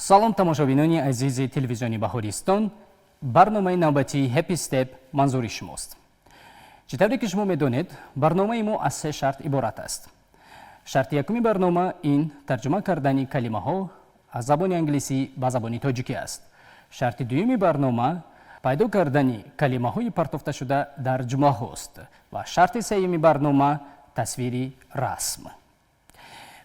Салом, тамошобинони азизи телевизиони Баҳористон. Барномаи навбатии Happy Step манзури шумост. Чӣ тавре ки шумо медонед, барномаи мо аз се шарт иборат аст. Шарти якуми барнома ин тарҷума кардани калимаҳо аз забони англисӣ ба забони тоҷикӣ аст. Шарти дуюми барнома пайдо кардани калимаҳои партофташуда дар ҷумлаҳост ва шарти сеюми барнома тасвири расм.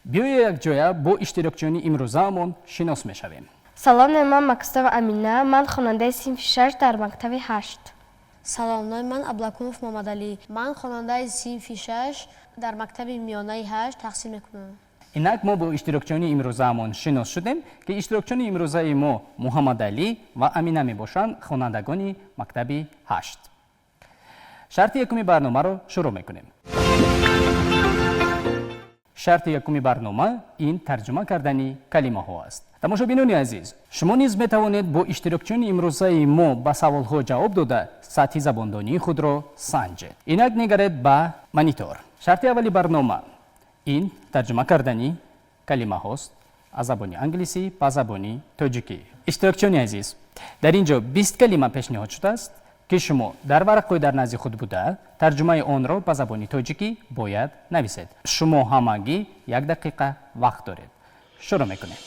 Биёед, якҷоя бо иштирокчиёни имрӯзаамон шинос мешавем. Салом, номи ман Максудова Амина, ман хонандаи синфи шаш дар мактаби ҳашт. Салом, номи ман Аблакумов Муҳаммадалӣ, ман хонандаи синфи шаш дар мактаби миёнаи ҳашт таҳсил мекунам. Инак мо бо иштирокчиёни имрӯзаамон шинос шудем, ки иштирокчиёни имрӯзаи мо Муҳаммадалӣ ва Амина мебошанд, хонандагони мактаби ҳашт. Шарти якуми барномаро шурӯъ мекунем. Шарти якуми барнома ин тарҷума кардани калимаҳо аст. Тамошобинони азиз, шумо низ метавонед бо иштирокчиёни имрӯзаи мо ба саволҳо ҷавоб дода, сатҳи забондонии худро санҷед. Инак нигаред ба монитор. Шарти аввали барнома ин тарҷума кардани калимаҳост аз забони англисӣ ба забони тоҷикӣ. Иштирокчиёни азиз, дар ин ҷо 20 калима пешниҳод шудааст, ки шумо дар варақҳои дар назди худ буда тарҷумаи онро ба забони тоҷикӣ бояд нависед. Шумо ҳамагӣ як дақиқа вақт доред. Шурӯъ мекунем.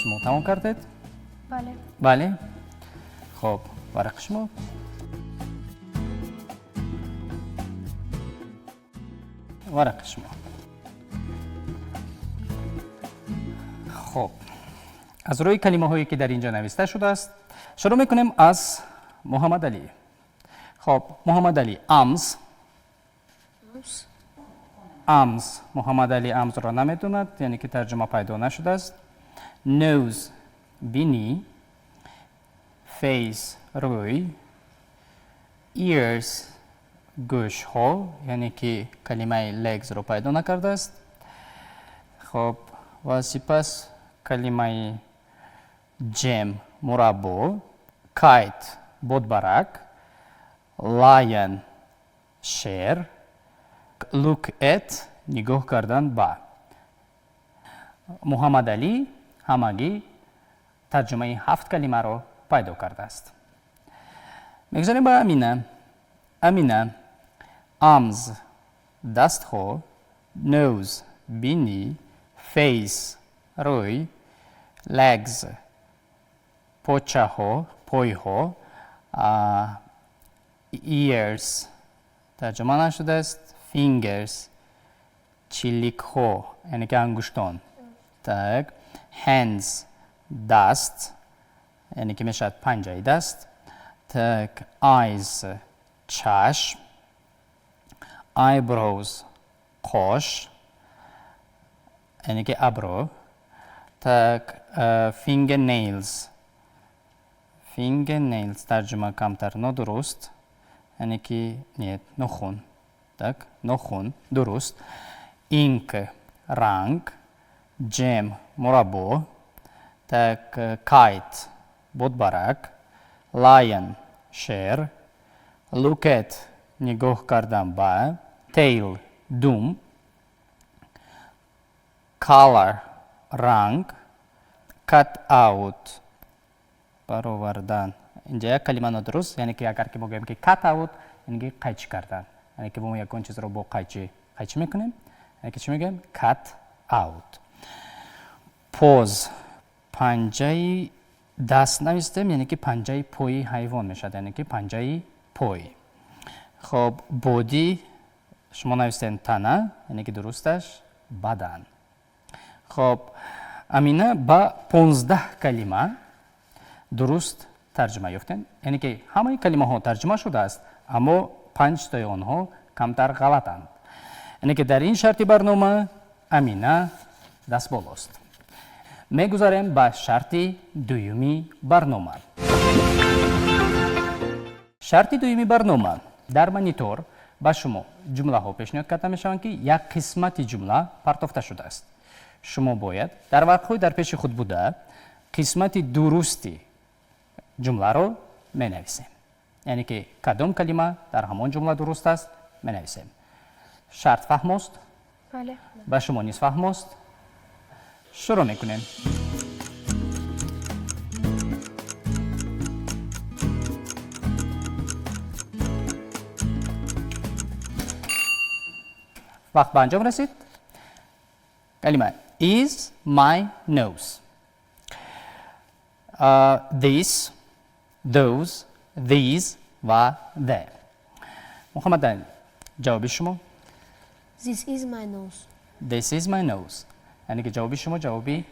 Шумо тамом кардед? Бале. Бале, хоб, варақи шумо, варақи шумо. Хоб, аз рӯи калимаҳое ки дар ин ҷо нависта шудааст, шурӯъ мекунем аз Муҳаммадалӣ. Хоб, Муҳаммадалӣ, arms. Arms. Муҳаммадалӣ arms ро намедонад, яъне ки тарҷума пайдо нашудааст. Nose бинӣ, face рӯй, ears гӯшҳо, яъне ки калимаи legs ро пайдо накардааст. Хоб, ва сипас калимаи jam мураббо, kite бодбарак, lion шер, look at нигоҳ кардан ба. Муҳаммадалӣ ҳамагӣ тарҷумаи ҳафт калимаро пайдо кардааст. Мегузарем ба Амина. Амина, arms дастҳо, nose бинӣ, face рӯй, legs почаҳо, пойҳо, ears тарҷума нашудааст, fingers чиликҳо, яъне ки ангуштон, так, hands даст, яъне ки мешавад панҷаи даст, так, eyes чашм, eyebrows қош, яъне ки абрӯ, так, fingernails. Fingernails тарҷума камтар нодуруст, яъне ки нет, нохун, так, нохун дуруст, ink ранг, jam мураббо, так, kite бодбарак, lion шер, look at нигоҳ кардан ба, tail дум, color ранг, cut out баровардан. Инҷа як калима нодуруст, яъне ки агар ки мо гӯем ки cut out, яъне ки қайчӣ кардан, яъне ки мо ягон чизро бо қайчӣ қайчӣ мекунем, яъне ки чӣ мегӯем? Cut out. Paws панҷаи Даст навистем, яъне ки панҷаи пои ҳайвон мешавад, яъне ки панҷаи пой. Хоб, body шумо навистем тана, яъне ки дурусташ бадан. Хоб, Амина ба 15 калима дуруст тарҷума ёфтем, яъне ки ҳамаи калимаҳо тарҷума шудааст, аммо 5 тои онҳо камтар ғалатанд. Яъне ки дар ин шарти барнома Амина дастболост. Мегузарем ба шарти дуюми барнома. Шарти дуюми барнома: дар монитор ба шумо ҷумлаҳо пешниҳод карда мешаванд, ки як қисмати ҷумла партофта шудааст. Шумо бояд дар варқҳои дар пеши худ буда қисмати дурусти ҷумларо менависем, яъне ки кадом калима дар ҳамон ҷумла дуруст аст, менависем. Шарт фаҳмост? Бале. Ба шумо низ фаҳмост? Шурӯъ мекунем. Вақт ба анҷом расид. Калима is my nose, this, those, these ва the. Муҳаммад, ҷавоби шумо? This is my nose. This is my nose, яъне ки ҷавоби шумо ҷавоби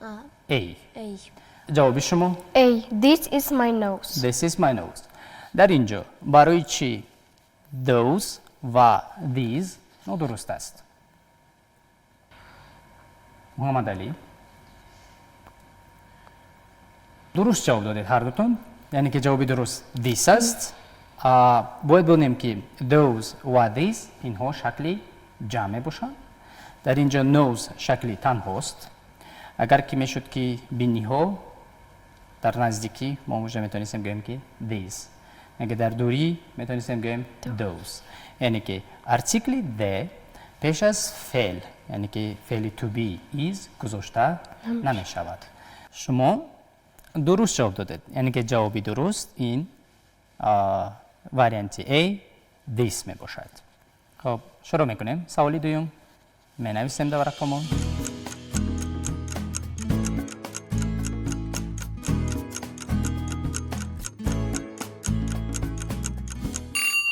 A. A. Ҷавоби шумо? A. This is my nose. This is my nose. Дар ин ҷо барои чӣ those ва these нодуруст аст, Муҳаммадалӣ? Дуруст ҷавоб додед ҳардутон, яъне ки ҷавоби дуруст this аст. Бояд бинем, ки those ва these инҳо шакли ҷамъ мебошанд. Дар ин ҷо nose шакли танҳост. Агар ки мешуд, ки биниҳо дар наздикӣ, мо уже метавонистем гӯем, ки these, яъне дар дурӣ метавонистем гӯем those. Яъне ки артикли the пеш аз феъл, яъне ки феъли to be is гузошта намешавад. Шумо дуруст ҷавоб додед, яъне ки ҷавоби дуруст ин варианти A, this мебошад. Хоб, шурӯъ мекунем. Саволи дуюм менависем дар варақамон.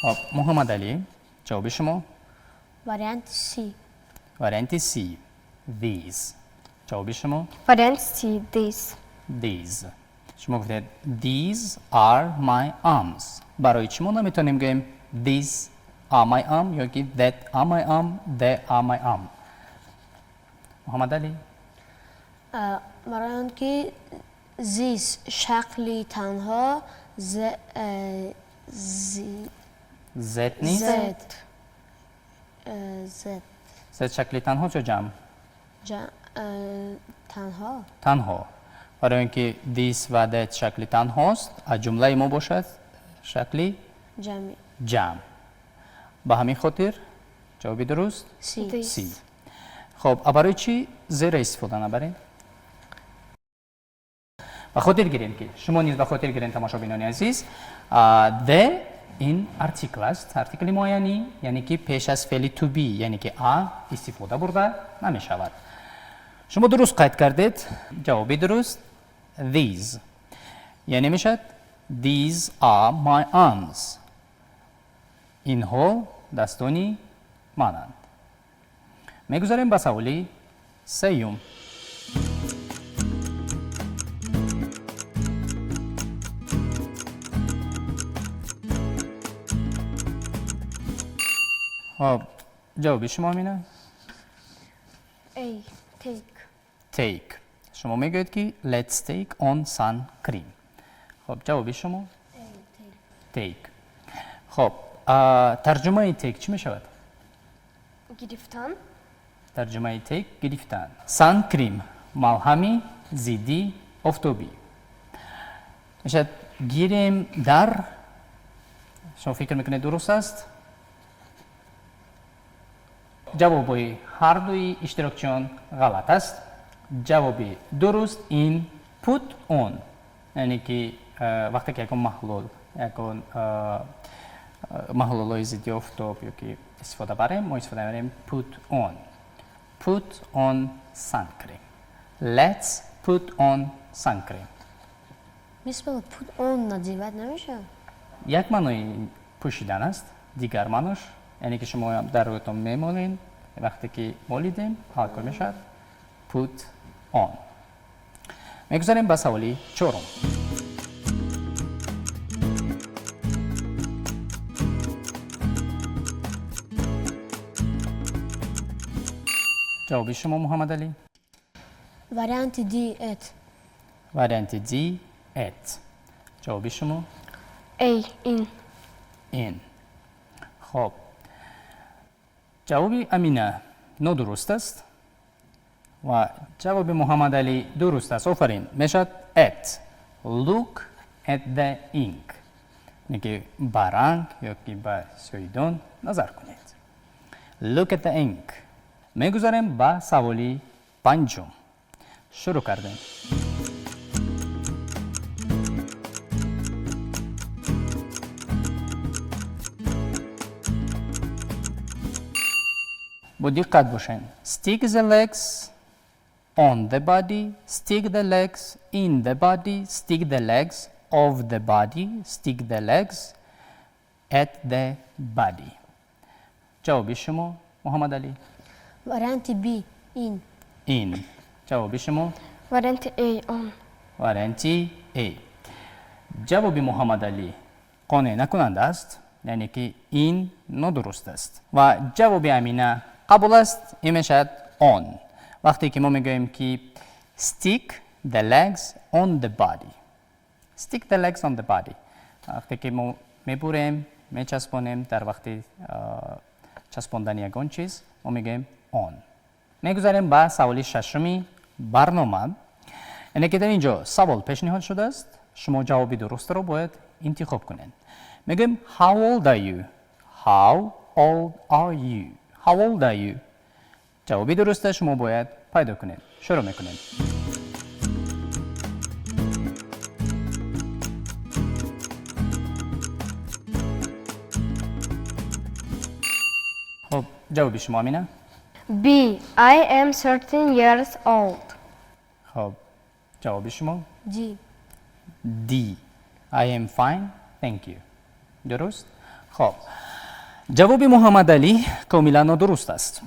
Хоб, Муҳаммадалӣ, ҷавоби шумо? Варианти C. Варианти C, these. Ҷавоби шумо? Вариант C. These. These. Шумо гуфтед these are my arms. Барои чӣ мо наметавонем гӯем this are my arm ё ки that are my arm, they are my arm? Муҳаммадалӣ? Барои он ки this шакли танҳо, з that нест. Z. Z шакли танҳо ё ҷамъ? Танҳо. Танҳо. Барои он ки this ва that шакли танҳост, аз ҷумлаи мо бошад шакли ҷамъи. Ҷамъ. Ба ҳамин хотир ҷавоби дуруст C. This. C. Хоб, а барои чӣ they-ра истифода набарем? Ба хотир гирем, ки шумо низ ба хотир гирем, тамошобинони азиз, the ин артикл аст, артикли муайянӣ, яъне ки пеш аз феъли to be, яъне ки a истифода бурда намешавад. Шумо дуруст қайд кардед, ҷавоби дуруст these, яъне мешавад these are my arms, инҳо дастони мананд. Мегузарем ба саволи сеюм. Хоб, ҷавоби шумо, Амина? A. Take. Take. Шумо мегӯед, ки let's take on sun cream. Хоб, ҷавоби шумо take. Хоб, тарҷумаи take чӣ мешавад? Гирифтан. Тарҷумаи take гирифтан. Sun cream малҳами зидди офтобӣ мешавад. Гирем дар, шумо фикр мекунед, дуруст аст? Ҷавоби ҳардуи иштирокчиён ғалат аст. Ҷавоби дуруст ин put on, яъне ки вақте ки ягон маҳлул, ягон маҳлулҳои зидди офтоб ё ки истифода барем, мо истифода мебарем put on. Put on sun cream, let's put on Sun cream. Мисол put on надевать намешавад? Як маънои пӯшидан аст, дигар маънош, яъне ки шумо дар рӯятон мемолед, вақте ки молидем, ҳалкор мешавад put on. Мегузарем ба саволи чорум. Ҷавоби шумо, Муҳаммадалӣ? Варианти D, at. Варианти D, at. Ҷавоби шумо? A, in. In. Хоб, ҷавоби Амина нодуруст аст ва ҷавоби Муҳаммадалӣ дуруст аст. Офарин, мешавад at. Look at the ink, яъне ки ба ранг ё ки ба сиёҳидон назар кунед. Look at the ink. Мегузарем ба саволи панҷум. Шурӯъ кардем. Бо диққат бошед. Stick the legs on the body, stick the legs in the body, stick the legs of the body, stick the legs at the body. Ҷавоби шумо, Муҳаммадалӣ? Варианти B, in. In. Ҷавоби шумо? Варианти A, on. Варианти A. Ҷавоби Муҳаммадалӣ қонеъ накунанда аст, яъне ки ин нодуруст аст ва ҷавоби Амина қабул аст. Ин мешавад on. Вақте ки мо мегӯем ки stick the legs on the body, stick the legs on the body, вақте ки мо мебурем, мечаспонем, дар вақти часпондани ягон чиз мо мегӯем on. Мегузарем ба саволи шашуми барнома, яъне ки дар ин ҷо савол пешниҳод шудааст, шумо ҷавоби дурустро бояд интихоб кунед. Мегӯем: how old are you? How old are you? How old are you? Ҷавоби дуруста шумо бояд пайдо кунед. Шурӯъ мекунем. Хуб, ҷавоби шумо, Амина? B. I am 13 years old. Хуб, ҷавоби шумо? D. D. I am fine, thank you. Дуруст. Хуб, ҷавоби Муҳаммадалӣ комилан нодуруст аст,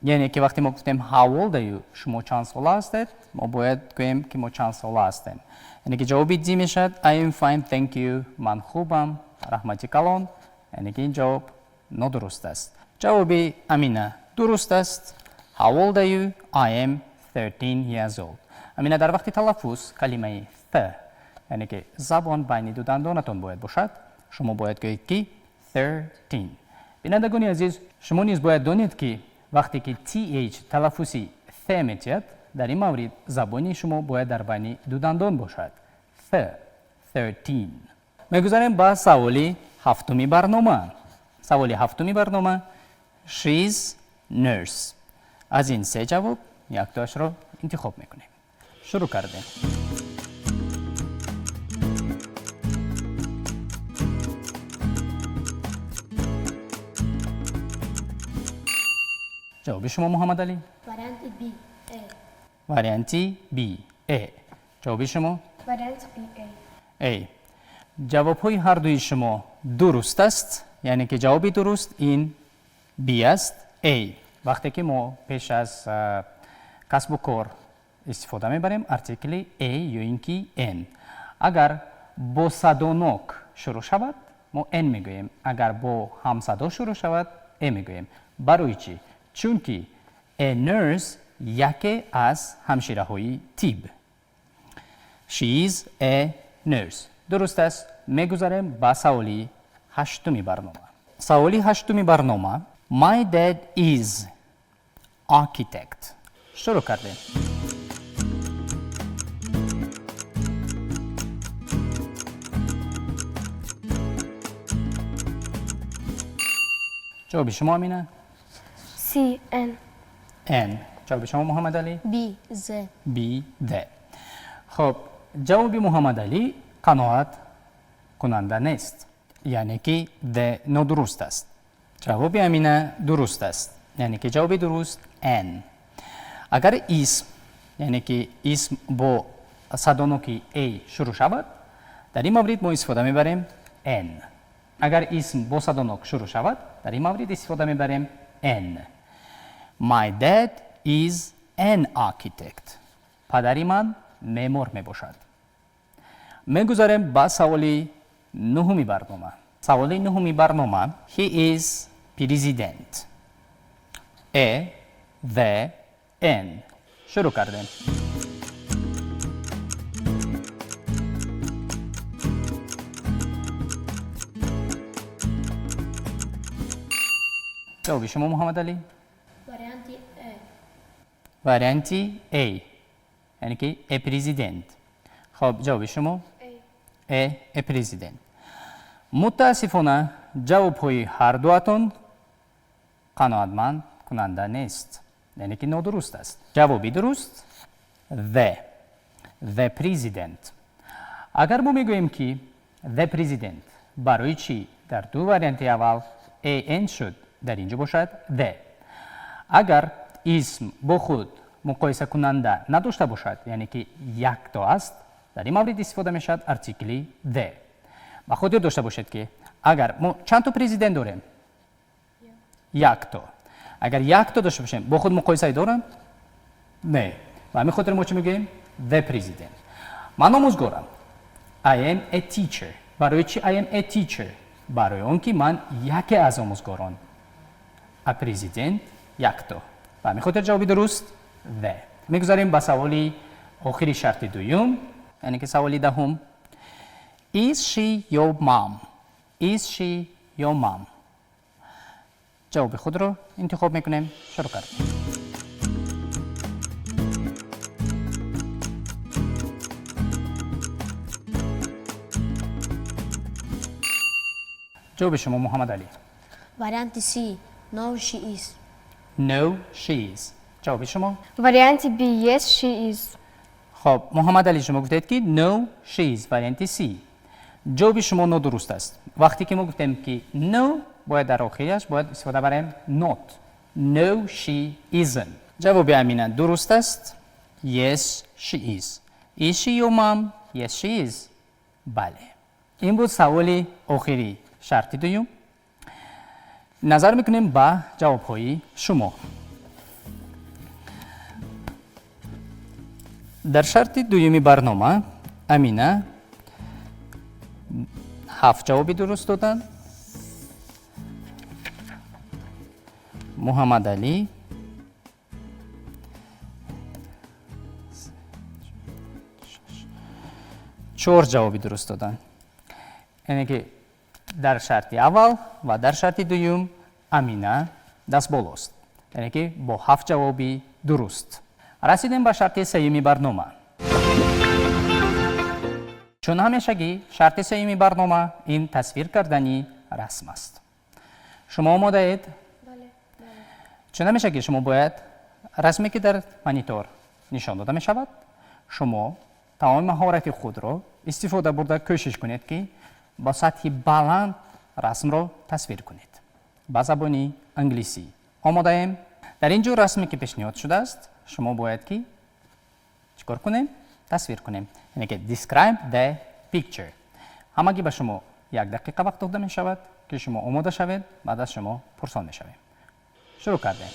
яъне ки вақте мо гуфтем how old are you, шумо чанд сола ҳастед, мо бояд гӯем ки мо чанд сола ҳастем. Яъне ки ҷавоби D мешавад I am fine, thank you, ман хубам, раҳмати калон. Яъне ки ин ҷавоб нодуруст аст. Ҷавоби Амина дуруст аст. How old are you? I am 13 years old. Амина, дар вақти талаффуз калимаи th, яъне ки забон байни ду дандонатон бояд бошад, шумо бояд гӯед ки 13. Бинандагони азиз, шумо низ бояд донед, ки вақте ки th талаффузи th метиҳад, дар ин маврид забони шумо бояд дар байни ду дандон бошад. Th, 13. Мегузарем ба саволи ҳафтуми барнома. Саволи ҳафтуми барнома: she's nurse. Аз ин се ҷавоб яктоашро интихоб мекунем. Шурӯъ кардем. Ҷавоби шумо, Муҳаммадалӣ? Варианти B, A. Варианти B, A. Ҷавоби шумо? Вариант B, A. A. Ҷавобҳои ҳардуи шумо дуруст аст, яъне ки ҷавоби дуруст ин B аст, A. Вақте ки мо пеш аз касбу кор истифода мебарем артикли a ё ин ки an, агар бо садонок шурӯъ шавад, мо an мегӯем, агар бо ҳамсадо шурӯъ шавад, a мегӯем. Барои чӣ? Чунки a nurse яке аз ҳамшираҳои тиб. She is a nurse дуруст аст. Мегузарем ба саволи ҳаштуми барнома. Саволи ҳаштуми барнома: my dad is architect. Шурӯъ кардем. Ҷавоби шумо, Амина? C, an. An. Ҷавоби шумо, Муҳаммадалӣ? B, the. B, the. Хуб, ҷавоби Муҳаммадалӣ қаноат кунанда нест, яъне ки the нодуруст аст. Ҷавоби Амина дуруст аст, яъне ки ҷавоби дуруст an. Агар исм, яъне ки исм бо садоноки A шурӯъ шавад, дар ин маврид мо истифода мебарем N. Агар исм бо садонок шурӯъ шавад, дар ин маврид истифода мебарем N. My dad is an architect. Падари ман меъмор мебошад. Мегузарем ба саволи нуҳуми барнома. Саволи нуҳуми барнома: He is president. A, the, N. Шурӯъ кардем. Ҷавоби шумо, Муҳаммадалӣ? Варианти А. Варианти A, яъне ки a president. Хоб, ҷавоби шумо? A, a president. Мутаассифона, ҷавобҳои ҳардуатон қаноатманд кунанда нест, яъне ки нодуруст аст. Ҷавоби дуруст the, the president. Агар мо мегӯем, ки the president, барои чӣ дар ду варианти аввал an шуд, дар ин ҷо бошад the? Агар исм бо худ муқоисакунанда надошта бошад, яъне ки якто аст, дар ин маврид истифода мешавад артикли the. Ба хотир дошта бошед, ки агар мо чандто президент дорем? Якто. Агар якто дошта бошем, бо худ муқоисае доранд? Не. Ба ҳамин хотир мо чӣ мегӯем? The president. Ман омӯзгорам. I am a teacher. Барои чӣ I am a teacher? Барои он ки ман яке аз омӯзгорон. А президент якто. Ба ҳамин хотир ҷавоби дуруст the. Мегузарем ба саволи охири шарти дуюм, яъне ки саволи 10-ум. Is she your mom? Is she your mom? Ҷавоби худро интихоб мекунем. Шурӯъ кардем. Ҷавоби шумо, Муҳаммадалӣ? Варианти C. No, she is. No, she is. Ҷавоби шумо? Варианти B. Yes, she is. Хоб, Муҳаммадалӣ, шумо гуфтед, ки no, she is, варианти C. Ҷавоби шумо нодуруст аст. Вақте ки мо гуфтем, ки no, бояд дар охираш бояд истифода барем not. No, she isn't. Ҷавоби Амина дуруст аст. Yes, she is. Is she your mom? Yes, she is. Бале, ин буд саволи охири шарти дуюм. Назар мекунем ба ҷавобҳои шумо. Дар шарти дуюми барнома Амина ҳафт ҷавоби дуруст доданд, Муҳаммадалӣ чор ҷавоби дуруст доданд. Яъне ки дар шарти аввал ва дар шарти дуюм Амина дастболост, яъне ки бо ҳафт ҷавоби дуруст. Расидем ба шарти сеюми барнома. Чун ҳамешагӣ, шарти сеюми барнома ин тасвир кардани расм аст. Шумо омодаед? Чун ҳамешагӣ, шумо бояд расме, ки дар монитор нишон дода мешавад, шумо тамоми маҳорати худро истифода бурда кӯшиш кунед, ки бо сатҳи баланд расмро тасвир кунед ба забони англисӣ. Омодаем? Дар ин ҷо расме, ки пешниҳод шудааст, шумо бояд ки чӣ кор кунем? Тасвир кунем, яъне ки describe the picture. Ҳамагӣ ба шумо як дақиқа вақт дода мешавад, ки шумо омода шавед, баъд аз шумо пурсон мешавем. Шурӯъ кардем.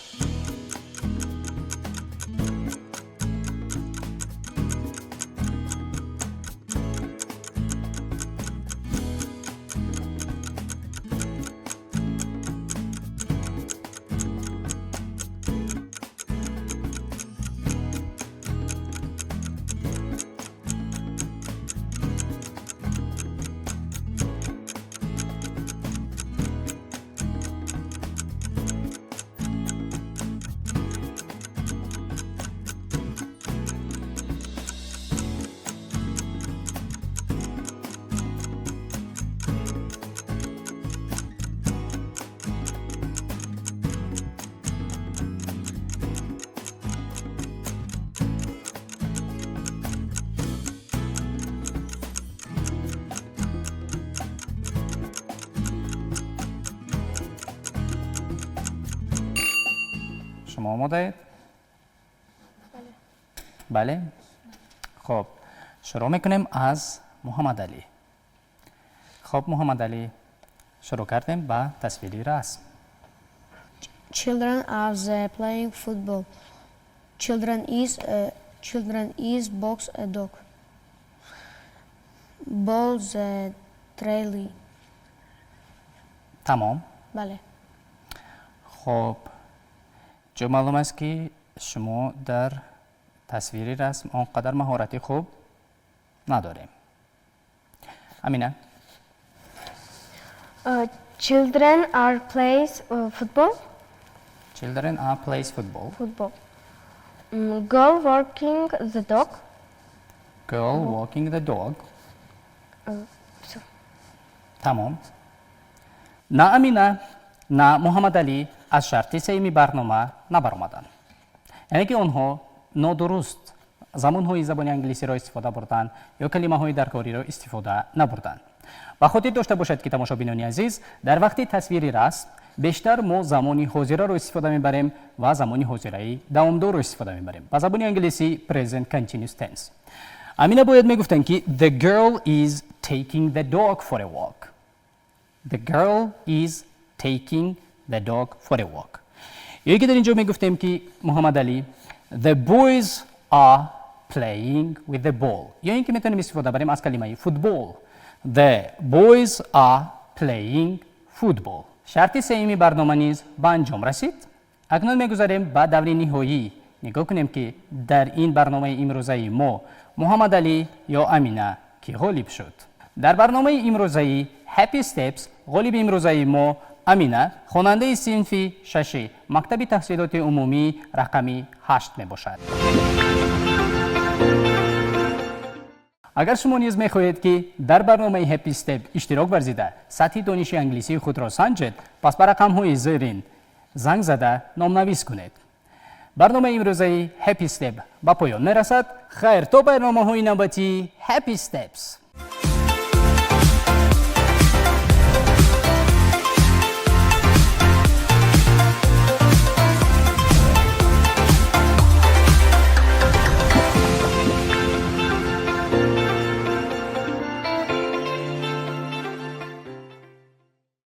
Шумо омодаед? Бале. Хоб, Шурӯъ мекунем аз Муҳаммадалӣ. Хоб, Муҳаммадалӣ, шурӯъ кардем ба тасвири расм. Children are the playing football. Children is box a dog. Ball the trailing. Тамом. Бале. Хоб, ҷо маълум аст, ки шумо дар тасвири расм он қадар маҳорати хуб надорем. Амина. Children are plays football. Children are plays football. Football. Girl working the dog. Girl walking the dog. Всё. Тамом. На Амина, на Муҳаммадалӣ аз шарти сеюми барнома набаромаданд, яъне ки онҳо нодуруст замонҳои забони англисиро истифода бурданд ё калимаҳои даркориро истифода набурданд. Ба хотир дошта бошед, ки, тамошобинони азиз, дар вақти тасвири расм бештар мо замони ҳозираро истифода мебарем ва замони ҳозираи давомдорро истифода мебарем, ба забони англисӣ present continuous tense. Амина бояд мегуфтанд, ки "The girl is taking the dog for a walk." The girl is taking the dog for a walk. Ё ки дар инҷо мегуфтем, ки Муҳаммадалӣ, "The boys are playing with the ball", ё ин ки метавонем истифода барем аз калимаи football: "The boys are playing football." Шарти сеюми барнома низ ба анҷом расид. Акнун мегузарем ба даври ниҳоӣ. Нигоҳ кунем, ки дар ин барномаи имрӯзаи мо Муҳаммадалӣ ё Амина кӣ ғолиб шуд. Дар барномаи имрӯзаи Happy Steps ғолиби имрӯзаи мо Амина, хонандаи синфи шаши мактаби таҳсилоти умумӣ рақами 8 мебошад. Агар шумо низ мехоҳед, ки дар барномаи Happy Step иштирок варзида, сатҳи дониши англисии худро санҷед, пас ба рақамҳои зерин занг зада номнавис кунед. Барномаи имрӯзаи Happy Step ба поён мерасад. Хайр, то барномаҳои навбатии Happy Steps.